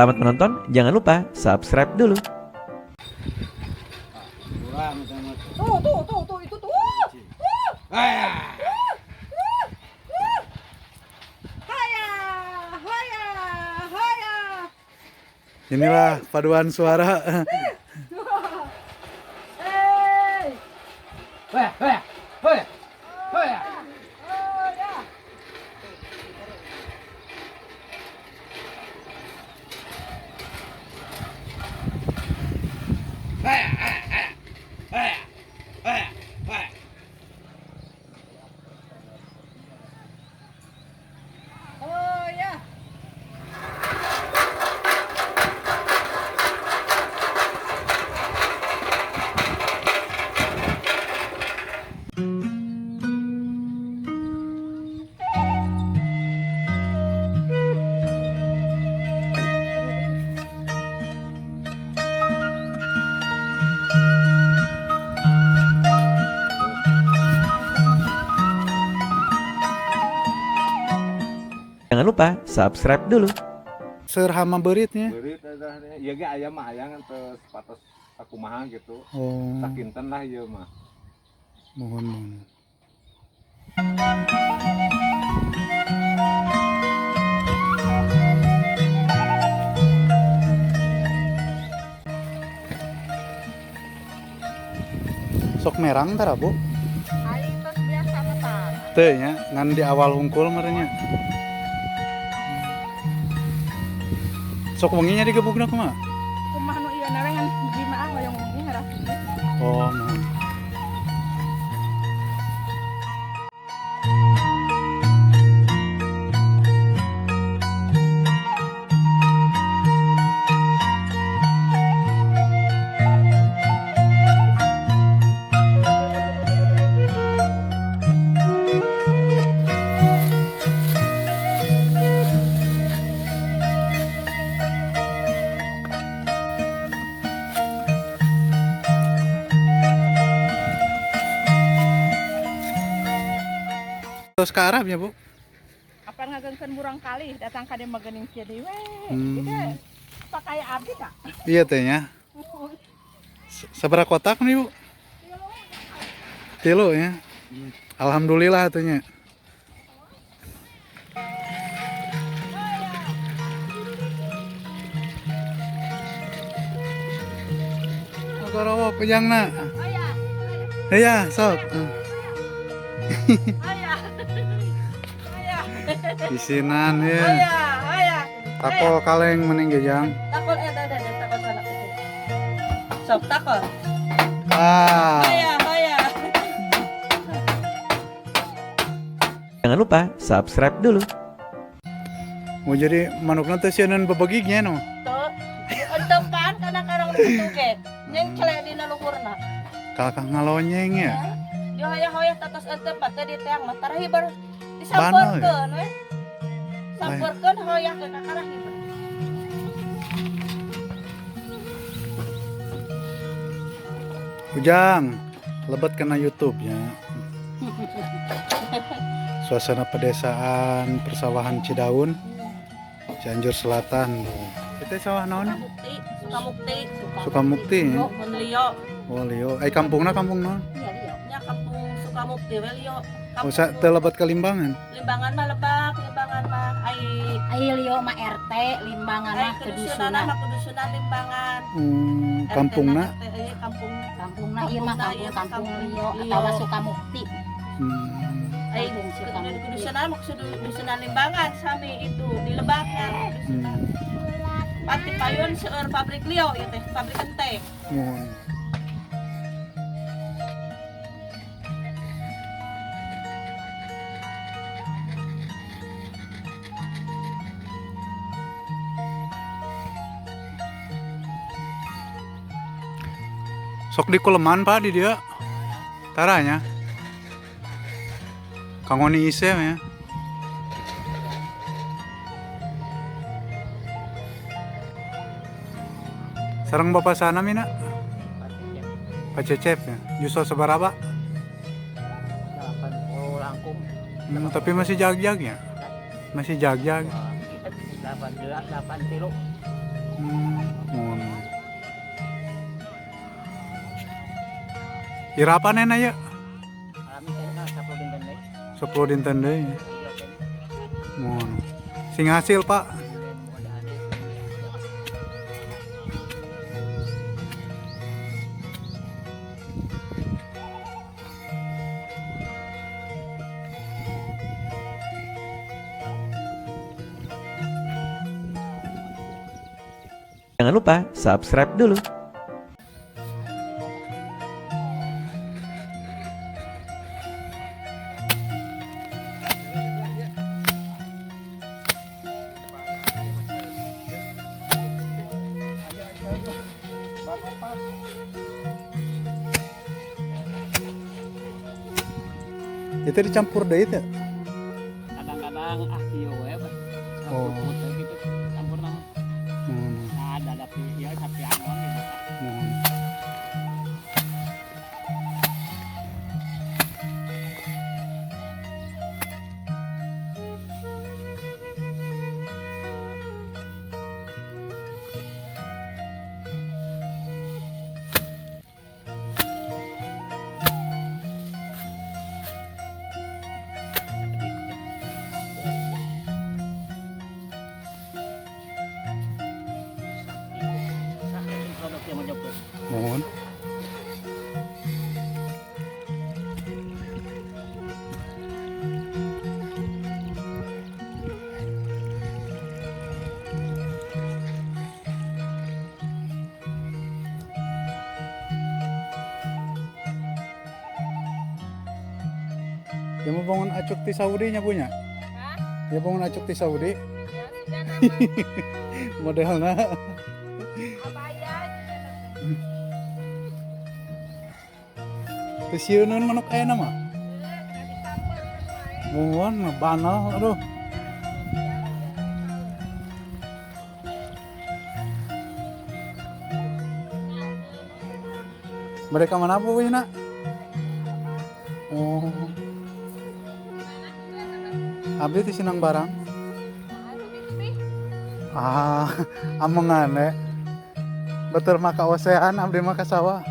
Selamat menonton, jangan lupa subscribe dulu. Tuh, tuh, tuh, tuh, itu tuh. Haya, haya, haya. Inilah paduan suara. Hey. Wah, wah, wah, wah. Oh ya. Oh ya. Jangan lupa subscribe dulu. Serhama beuritnya. Beurit eta teh. Ieu ge aya mah aya ngan teu sapatos sakumaha gitu. Oh, Sakinten lah ieu mah. mohon mohon. Sok merang tara, Bu? Ai tos biasa mah tah. Teu nya, ngan di awal hungkul merenya. Sok wengi nya digebugna kumaha? Kumaha nu ieu na we ngan hiji mah ah hoyong wengi ngarah. Oh, mohon. Terus ke Arab ya, Bu? Apa ngagengkeun murang kali datang ka dieu mah geuning kieu deui we. Hmm. Ieu pakai abdi kak. Iya teh nya. Seberapa kotak nih, Bu? Tilu ya. Alhamdulillah atuh nya. Gorowok ujangna. Oh ya. Iya, sok. Aya. Aya. Isinan ya. Aya, aya. Takol kaleng mending ge jang. Takol eta eta takol sana. Sok takol. Ah. Aya, aya. Jangan lupa subscribe dulu. Mau jadi manukna teh sieun bebegignya no. Tuh. Entepan kana karang nu kitu ge. Nyeng celek dina luhurna. Kakak ngalonyeng ya. Dihoyah-hoyah tatos entepan teh di teang mah tarahi bar Banal ya? disampeurkeun we. Sampeurkeun hoyahkeun ka karahi bar. Ujang, lebet kena YouTube ya. Suasana pedesaan persawahan Cidaun, Cianjur Selatan. Itu sawah naon? Sukamukti, Sukamukti, Sukamukti. Ya? Mun Lio, Oh, Lio. Eh kampungna kampung naon? iya Lio. Nya kampung Sukamukti we Lio. Oh, sa teu lebet ke Limbangan. Limbangan mah lebak, Limbangan mah ai Ai Lio mah RT, Limbangan ai mah kedusunan kedusunan. mah kedusunan Limbangan. Kampungna. RT ieu kampung Kampungna ieu mah Kampungna ieu mah kampung-kampung kampung Lio Lio. atawa Sukamukti. Ai Kampung Sukamukti. kedusunan mah kedusunan Limbangan sami itu di Lebak kan kedusunan. Pati payun seueur pabrik Lio ieu teh, pabrik ente. Mohon. Sok di kuleman Pak di dia. Taranya. Kangoni ise ya. Sareng bapak sana mina? Pak Cecep ya. Yusuf seberapa? 80 langkung. Tapi masih jag-jag ya? Masih jag-jag. 88 kilo. Mun. Iraha panen ya? Alami kayaknya 10 dinten deui. 10 dinten deui. Mun. Sing hasil, Pak. Jangan lupa subscribe dulu. Itu dicampur deui teh. Kadang-kadang ah kieu we. Oh. Gitu campur nama. Mun. Nah, ada ada ya sapi angon gitu. Mun. Produk yang mencoba. Mohon. Ya mau bangun acuk di Saudi nya punya? Hah? Ya bangun acuk di Saudi Ya, sudah nama modelnya. abaya. Terus sieun manuk aya nama? Mohon banal aduh. Mereka mana bu nak? Oh. Abdi di sinang barang. Ah, amongan eh. Betul maka osean abdi mah ka sawah.